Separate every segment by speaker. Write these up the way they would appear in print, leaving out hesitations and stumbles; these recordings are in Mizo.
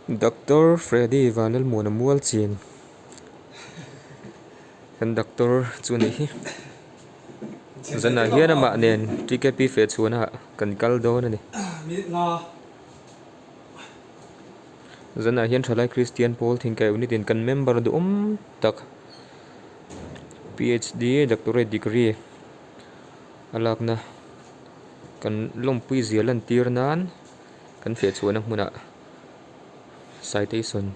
Speaker 1: Doctor Freddy Vanlalmuana Mualchin kan doctor chu a nih hi zanah hian amah nen TKP feh chhuahna ah kan kal dawn a ni. Zanah hian thalai Kristian pawl thingkai unit in kan member duhawm tak PhD doctorate degree a lakna kan lawmpui zia lantir nan. Kan feh chhuahna hmunah citation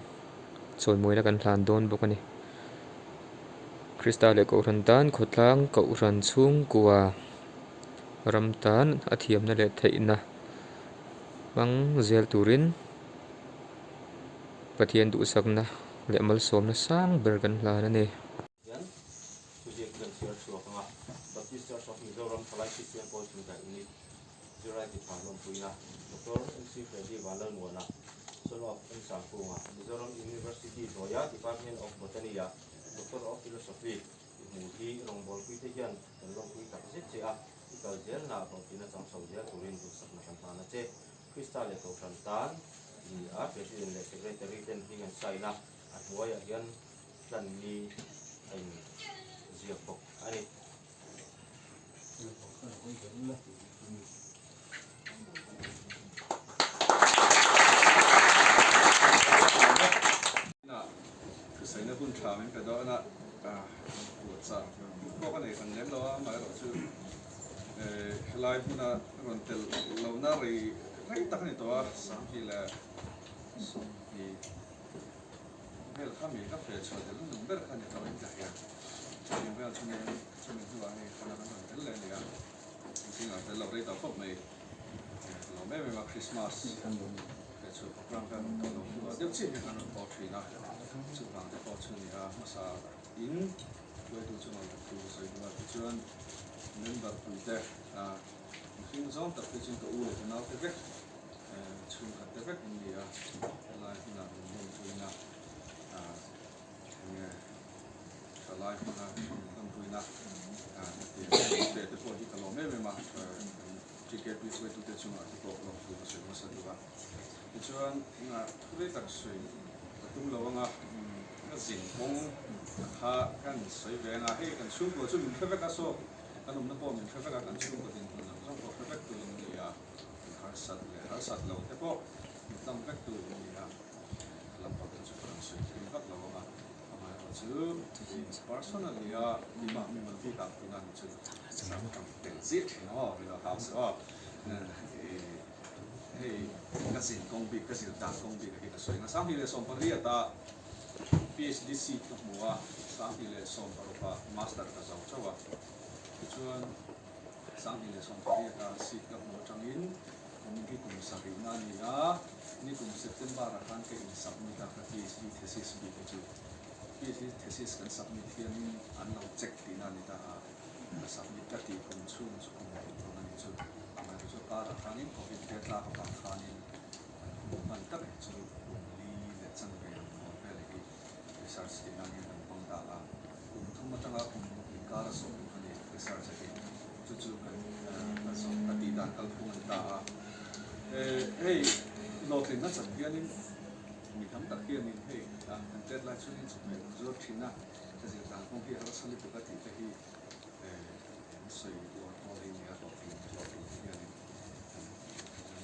Speaker 1: chawimawina kan hlan dawn bawk a ni. Krista leh Kohhran tan khawtlang Kohhran chhungkua ram tan a thiamna leh theihna hmang zel turin Pathian duhsakna leh malsawmna sang ber kan hlan a ni.
Speaker 2: Hian thuziak chu kan chhiar chhuak ang a, Baptist Church of Mizoram Thalai Kristian Pawl Thingkai Unit Zirlai Titha Lawmpuina, Doctor MC Freddy Vanlalmuana, Son of M Sangkunga, Mizoram University hnuaia Department of Botany-a Doctor of Philosophy i hmuh hi rawngbawlpuite hian kan lawmpui tak zet che a, i kal zelna hlawhtlinna chang chho zel turin duhsakna kan hlan a che. Krista leh Kohhran tan i ni a, President leh Secretary ten hming an sign a, a hnuaiah hian hlan ni a inziak bawk a ni.
Speaker 3: Thusaina hun tha min pe dawn a, puahchah pawh ka nei hran lem lo a, amaherawhchu helai hmuna rawn tel lohna rei rei tak a ni tawh a, Sanghi leh Sawmhnih. Vel kha mi ka fe chhuah tel lutuk ber kha ni tawh in ka hria. Chutiang vel chu nen chumi hnuah hei khana kan rawn tel leh a ni a, zingah tel loh rei tawh khawp mai. Lawm em em a Christmas fe chhuah program kha rawn tawh loh hnuah deuh chiah hian kan rawn pawh thin a, chuvang te pawh chu ni a hmasa in hruaitu chungah lawmthu ka sawi duh a, tichuan member puite mihring zawng tak te chuan ka u leh ka naute vek Chhungkhat te vek an ni a, helai hmunah min lawmpuina enge thalai hmuna min lawmpuina hetiang pe te pawh hi ka lawm em em a, TKP hruaitute chungah te pawh lawmthu ka sawi hmasa duh a. Tichuan thu rei tak sawi ka tum lo anga ka zin kawng kha kan sawi ve anga hei kan chhungkua chu min hre vek a saw kan awmna pawh min hre vek a, kan chhungkua dinhmun zawng zawng pawh hre vek tur in ni a. Harsat leh harsat lo te pawh mi tam vek tu in ni a, lampang te chu ka rawn sawi thui vak lo ang a, amaherawhchu personally a mimah mimal bik ah tuna ni chu sam tam tel ziah thin aw mi lo hau suh aw, hei ka zin kawng bik ka zir dan kawng bik a hi ka sawi ang a, 2018 ah PhD seat ka hmu a, 2016 ah master ka zo chauh a, tichuan. 2018 a seat ka hmuh atangin committee kum sarihna a ni a, nikum September ah khan ka in submit a ka PhD thesis bik te chu. PhD thesis kan submit hianin an lo check tihna a ni ta a, ka submit ka tih kum chhung chu kum kum a ni chu. Amaherawhchu chu karah khanin covid te tlak avang khanin kan hun hman tak hi chu kum li leh chanve ang hawn vel hi research tihna hian kan hmang ta a. Kum thum atanga kum ruk inkar a sawm a ni research a hi. Chu chu kan kan sawm ka tih dan kalphung a ni ta a. Hei hlawhtlinna chan hianin mi tam tak hianin hei kan tet lai chungin chawhmeh kan zuar thin a, ka zir dan kawng hi harsa lutuk a tih te hi an sawi uar pawl hi nia hlawhtling hlawhtling te hianin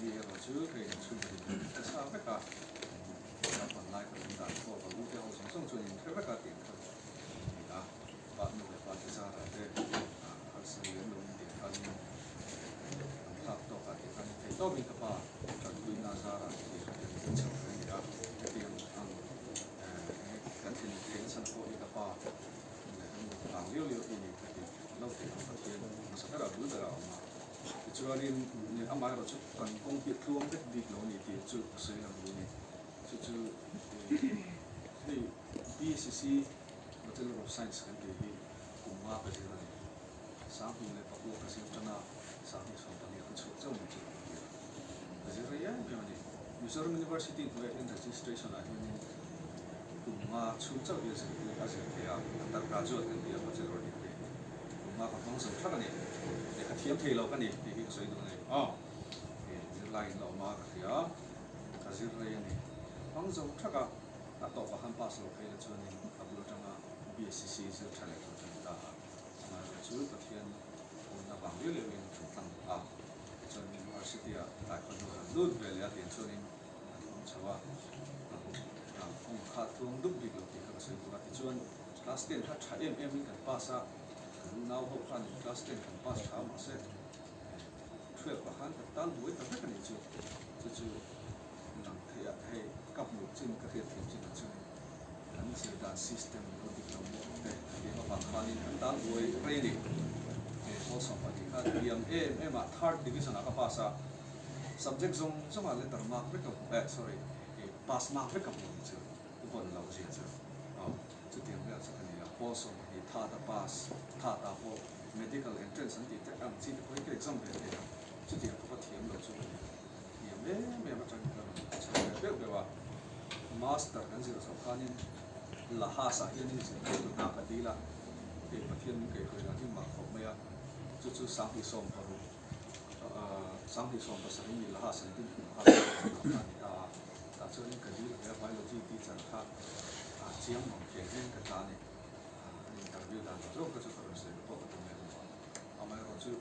Speaker 3: mi erawh chu hei kan chhungkaw din ka sa vek a. Ka pan lai ka awm dan pawh ka u te ho zawng zawng chuan in hre vek a tih kha a ni a, pa nu leh pa te zarah te harsa lem lo in tih khanin an thlak tawk ah tih khan theih tawpin ka pa tanpuina zarah tih kha kan zir chho ve a ni a, hetiang ang kan thlen theih nasa na pawh hi ka pa leh ka nu vang liau liau hi ni ka ti lo thei ang Pathian hmasa berah bul berah a awm a, tichuanin amaherawhchu kan kawng hi a tluang vek bik lo a ni tih chu ka sawi lang duh a ni. Chu chu hei BSc Bachelor of Science kan tih hi kum nga ka zir a ni. 2009 ka zir tan a, 2012 ka chhuak chauh mai chu ka ti a. Ka zir rei em em a ni. Mizoram University hnuaiah hian registration ah hianin kum nga chhung chauh hi a zir a zir thei a, undergraduate kan ti a bachelor degree. Kum nga ka hmang zo thak a ni. Lehkha thiam thei lo ka ni tih hi ka sawi duh a ni. Aw, zirlai in la awm a ka hria. Ka zir rei a ni. Hmang zo thak a, a tawpah khan pass lo phei la chuanin a bul atanga BSCC zir tha leh tur ka ni ta a, amaherawh chu Pathian awmna vang liau liauin kan tlang a, tichuan University ah tlai khaw hnu kan lut ve leh a tiang chuanin an awm chho a, kawng kha tluang dup bik lo tih kha ka sawi bawk a, tichuan class ten kha tha em em in kan pass a, kan unau ho khanin class ten kan pass tha a mahse 12 ah khan kan tan buai ta vek a nih chu, chu chu lang theih ah hei ka hmuh chin ka hriat thiam chin ah chuanin kan zir dan system lo dik lo maw te ka tih avang khanin kan tan buai rei a ni. He pawl 20 kha thiam em em ah third division ah ka pass a, subject zawng zawng ah letter mark vek ka hmu eh sorry pass mark vek ka hmu ni chu vawn loh zia chu aw chutiang vel chu ka ni a, pawl 20 third a pass third ah pawh medical entrance an tih te ang chi te pawh hi ka exam ve thei a, chutiang khawpa thiam lo chu ka ni. Thiam em em atangin ka rawn chho ve beuh beuh a, master kan zir zawh khanin Lahas ah hianin zirtirtu hna ka dil a, hei Pathian min kaihhruai dan hi mah khawp mai a, chu chu 2016 27 mi Lahas an din hmuh kha kha a ni ta a, tah chuanin ka dil ve a, biology teacher kha chiang mang kheng hian ka tla a ni, an interview dan zawk zawk kha chu ka rawn sawi pawh ka tum lem lo a. Amaherawhchu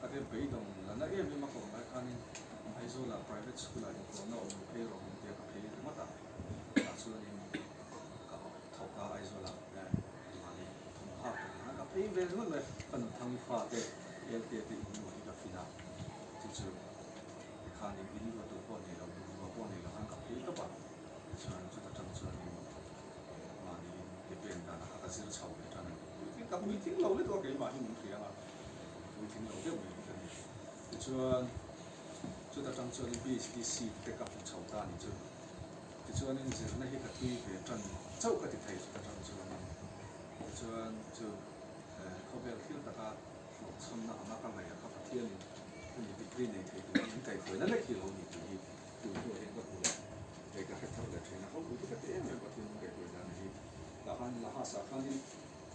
Speaker 3: ka te beidawng la na em em a ka awm lai khanin Aizawlah private school ah inkawmna awm lo phei rawh min tia ka phei ringawt a, tah chuanin ka thawk a Aizawlah mahni thawmhak ka ni a, ka phei ve ringawt mai ka nunthang i fate LK te in luah hi ka fin a, chu chu tikhanin in luah tur pawh nei lo, bungrua pawh nei lo khan ka phei tawp a, tichuan chuta tang chuanin mahni ke pen danah kha ka zir chho ve tan a ni. Puitling ka puitling lo lutuk a keimah hi min hria a, puitling lo deuh mai hi ka ni. Tichuan chuta tang chuanin PhD seat te ka hmu chho ta a ni chu. Tichuanin zirna hi ka tui ve tan chauh ka ti thei chuta tang chuanin. Tichuan chu khawvel thil taka hlawhchhamna anga ka ngaih a kha Pathianin hemi degree nei thei tura min kaihhruaina lek hi lo ni tih hi tun hnuah hian ka hmu leh hei ka hre thar leh thin a, ho pui te ka ti em em Pathian min kaihhruai dan hi. Tah khan Lahas ah khanin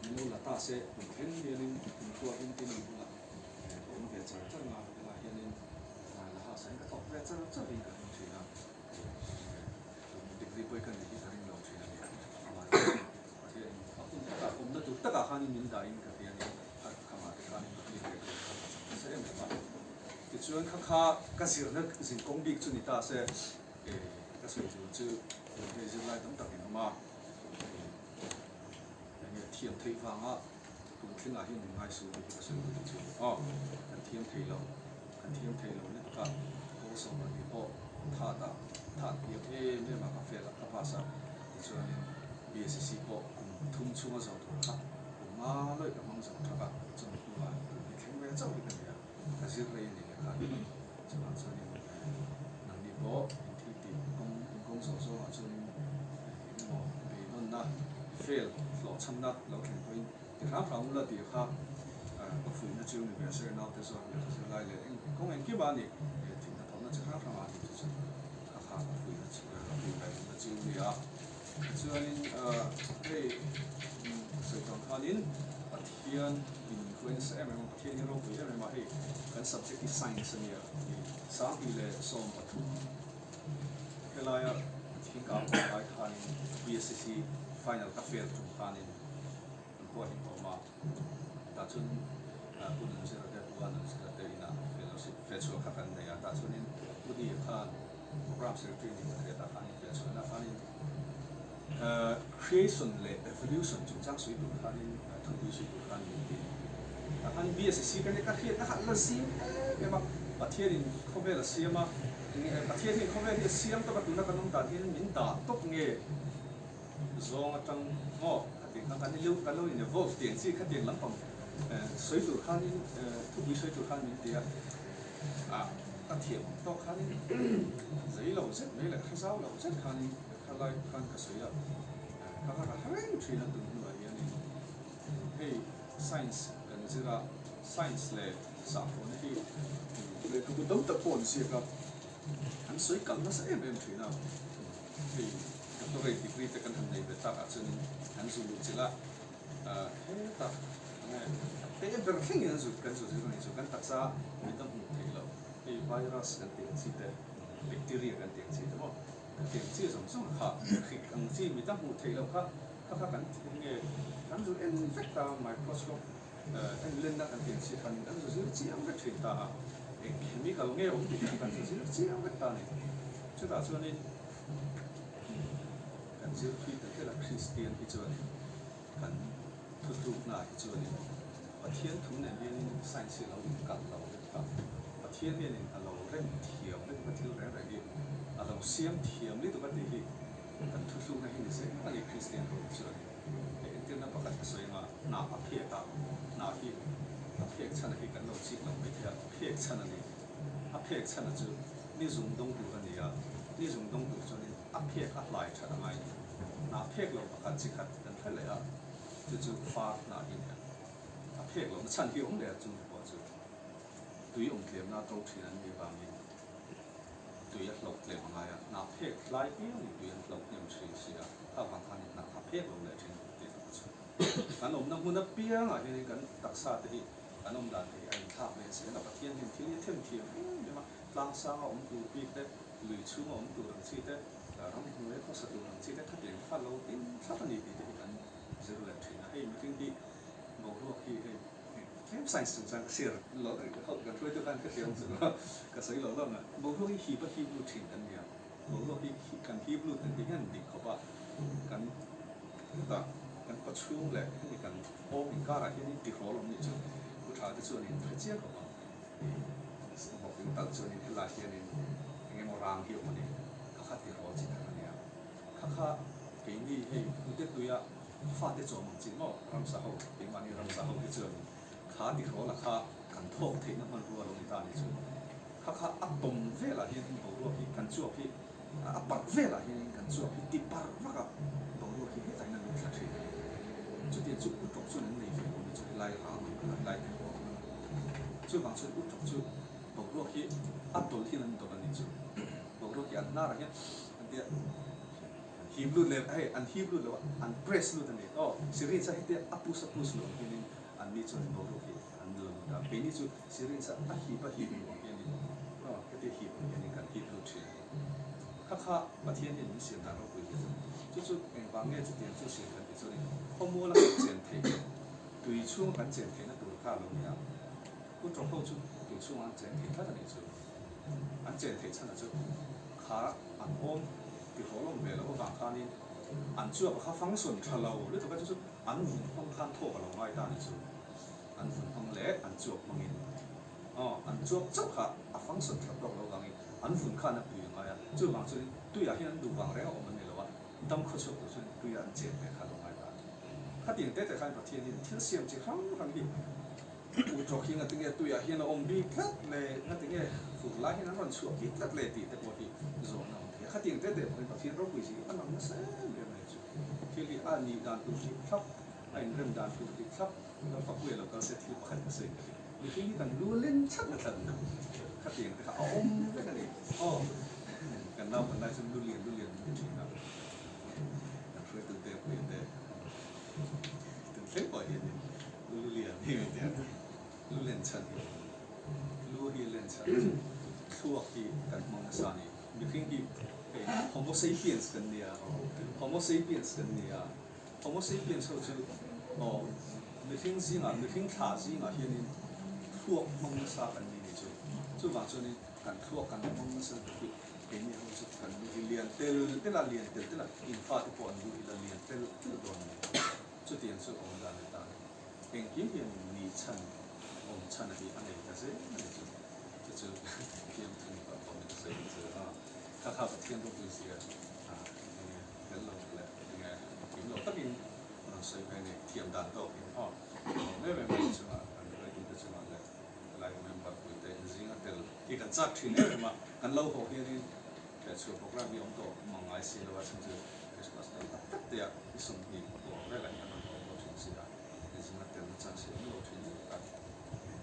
Speaker 3: min lo la ta se kum thleng hianin kum kua in tin in bulah ka awm ve char char nga helai hianin Lahas ah hian ka thawk ve char char in ka ring thin a, degree pawh hi ka neih hi ka ring lo thin a ni. Mahse Pathian in a hun takah awmna tur takah khanin min dah in ka hria a ni, a khamah te khanin Pathian leh ka kha ka chak nasa em em a. Tichuan kha kha ka zirna zinkawng bik chu ni ta se ka sawi tur chu hei zirlai tam tak in awm a. Enge thiam theih vanga tun thlengah hian min ngaisuh tih hi ka sawi duh chu aw, kan thiam thei lo, kan thiam thei lo lutuk a, pawl 20 pawh that ah that hniam em em a ka fail a ka pass a, tichuanin BSc pawh kum thum chhunga zo tur kha kum nga lawih ka hmang zo thak a, chumi hnuah tun hi thleng ve chauh hi ka ni a, ka zir rei a ni leh kha chuvang chuanin nangni pawh in thil tih kawng in kawng zawh zawngah chuanin eng emaw beidawnna fail hlawhchhamna lo thleng pawhin ti hram hram ula tih kha ka fuihna chu ni ve sir naute zawk leh zir lai leh eng kawng engkim a ni thihna thawhna chi hrang hrang a ni chu chu kha kha ka fuihna chu ka fuih ve duhna chu a ni a tichuanin hei sawi tawng khanin Pathian in hruai nasa em em a Pathian hi ropui em em a hei kan subject hi science a nia 2013 helaia thingkang awm lai khanin BSCC final ka fail tum khanin kan khua hi ka awm a tah chuan Pu Nunzira te Pu Nunzira te inah fellowship felchhuah kha kan nei a tah chuanin Pu Nia khan program secretary ni ka hria tah khanin felchhuahna khanin creation leh evolution chungchang sawi tur khanin thupui sawi tur khan min ti tah khan BSCC ka nia ka hriatna kha la zim em em a Pathianin khawvel a siam a Pathian hian khawvel hi a siam tawp a tuna kan awm dan hian min dah tawp nge zawng atang maw khatiang khan kan lo kan lo in evolve tiang chi khatiang lampang sawi tur khanin thupui sawi tur khan min ti a ah ka thiam ang tawk khanin zei lo zet mai leh hre zau lo zet khanin khalai khan ka sawi a ka ka hre reng thin a tun hnuah hianin hei science kan zir a science leh sahpawhna hi lehkhabu tam tak pawh an ziak a an sawi kalh nasa em em thin a hei doctorate degree te kan han nei ve tak ah chuanin an zu luh chilh a hetah enge te ber thlengin an zu kan zu zir a ni chu kan taksa mit a hmuh theih loh hei virus kan tih ang chi te bacteria kan tih ang chi te maw. Khatiang chi zawng zawng kha hrik ang chi mita hmuh theih loh kha kha kha kan eng nge kan zu en vek ta microscope en lenna kan tih ang chi khan kan zu zir chiang vek thin ta a, eng chemical nge awm tih kha kan zu zir chiang vek ta a ni. Chutah chuanin kan zir thui ta tel a Kristian hi chuanin kan thutlukna hi chuanin Pathian thu nen hianin science hi a lo inkalh lo vek a, Pathian hianin a lo rem thiam lutuk a thil reng reng hi a lo siam thiam lutuk a tih hi kan thutlukna hi ni zel a ni Kristian ho hi chuan. Hei entirna pakhat ka sawi anga hnah a phek a, hnah hi a phek chhan a hi kan lo chik lo mai thei a, phek chhan a ni. A phek chhan a chu ni zung dawng tur a ni a, ni zung dawng tur chuanin a phek a hlai that a ngai ni. Hnah phek lo pakhat chi khat kan hre leh a, chu chu far hnah hi nia. A phek lohna chhan hi awm leh a chung pawh chu tui awm tlemna a to thin an nih avangin tui a hloh tlem a ngai a, hnah phek hlai piangin tui an hloh hnem thin si a, kha vang khanin hnah kha phek lo leh thin tih ka chhu. Kan awmna hmun apiangah hianin kan taksa te hi kan awm dan te hi a inthlak leh zel a, Pathian hian thil hi a them thiam em em a, tlang sanga awm tur bik te, lui chhunga awm tur ang chi te, ramhnuaia khawsa tur ang chi te khatiang kha lo tin thlap a ni tih te hi kan zir leh thin a, hei mihring hi boruak hi hei tlem science chungchang ka share lo ho kan hruaitu khan ka hriam chu ka sawi lo lo na boruak hi hip a hip lut thin kan nia boruak hi kan hip lut kan tih hian dik khawp a kan hetah kan pachhung leh hemi kan awm inkarah hian in tihrawl awm nih chu pu tha te chuan in hre chiang khawp ang i bawk in tal chuan in helai hian in eng emaw rang hi awm a ni kha kha tihrawl chi khat a nia kha kha keini hei hnute tuia Fate chawm ang chi maw ramsa ho, keimahni ramsa ho hi chuan kha tihrawla kha kan thawk theihna hmanrua lo ni ta ni chu. Kha kha a tawm velah hian boruak hi kan chuak hi a parh velah hian kan chuak hi ti parh vak a, boruak hi hetah hian a lut thla thin. Chutiang chu utawk chuan an nei ve lo ni chu helai rang ang kha helai tihrawl ang kha. Chuvang chuan utawk chu boruak hi a tawlh hian an dawlh a ni chu. Boruak hi an hnarah hian an tia. Hip lut leh hei an hip lut lo a, an press lut a ni. Aw, syringe a hetia a push a push lo ang hianin an ni chuan boruak hi an la lut a, keini chu syringe a a hip a hip lo ang hianin aw hetia hip ang hianin kan hip lut thin a ni. Kha kha Pathian hian min siam dan ropui zia chu. Chu chu engvang nge chutiang chu siam kan tih chuanin khawmuala kan chen theih leh tui chhunga kan chen theihna tur kha a lo ni a. Kutrawk ho chu tui chhungah an chen thei tlat a nih chu. An chen theih chhan a chu kha an awm ti haw lawm ve loh avang khanin an chuak a kha function tha lo lutuk a chu chu an vun hmang khan thawk a lo ngai ta a ni chu. An vun hmang leh an chuak hmangin aw an chuak chauh kha a function that tawk loh avangin an vun khan a pui a ngai a, chuvang chuanin tuiah hian an duh vang reng a awm an ni lo a, dam khaw chhuak tur chuan tuiah an chen ve kha a lo ngai ta a ni. Khatiang te te khan Pathian hian thil siam chi hrang hrang hi U Tawk hi ngatinge tuiah hian a awm bik tlat le, ngatinge fur lai hian an rawn chhuah bik tlat le tih te pawh hi zawhna a awm thei a. Khatiang te te pawhin Pathian ropui zia hi a lang nasa em em mai chu. Thil hi a nih dan tur dik thlap, a inrem dan tur dik thlap, Lalpapuia lo kal se thil pakhat ka sawi ka ti. Mihring hi kan lu len chat na tlat na. Khatiang te kha a awm vek a ni. Aw, kan naupan lai chuan lu lian lu lian min ti thin a. Kan hruaitu te puia te tun thleng pawh hianin Lu lian hi mi tia lu len chhan hi lu hi len chhan chu thluak hi kan hmang nasa a ni. Mihring hi hei Homo sapiens kan nia, Homo sapiens kan nia. Homo sapiens ho chu aw mihring zingah mihring thlah zingah hianin thluak hmang nasa kan ni ni chu. Chuvang chuanin kan thluak kan hmang nasa lutuk hi keini ho chu kan lu hi lian tel tel a, lian tel tel a, infa te pawh an lu hi la lian tel tel dawn a ni. Chutiang chu awm dan leh dan engkim hian ni chhan awm chhan a hi a nei ta zel a ni chu. Chu chu Pathian thu ni pah pawh min sawi ang chu a. Kha kha Pathian ropui zia a enge tel lo leh enge kim lo takin a rawn sawi mai a ni. Thiam dan tawk in aw awm em em mai chungah kan hruaitute chungah leh helai member puite inzinga tel hi kan chak thin em em a. Kan lo haw hianin Hriatchhuah program hi awm tawh mang ngai si lo a chhan chu Christmas dang tak tak te ah i 20 bawr velah hian an rawn haw tawh thin si a, i zinga telna chance hi awm lo thin lutuk a,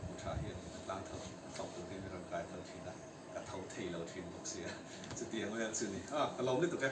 Speaker 3: mu tha hian a tlang tho a thlawk tur hian i rawn kai tho thin a, ka tho thei lo thin bawk si a, chutiang vel chu ni. Ah ka lawm lutuk e.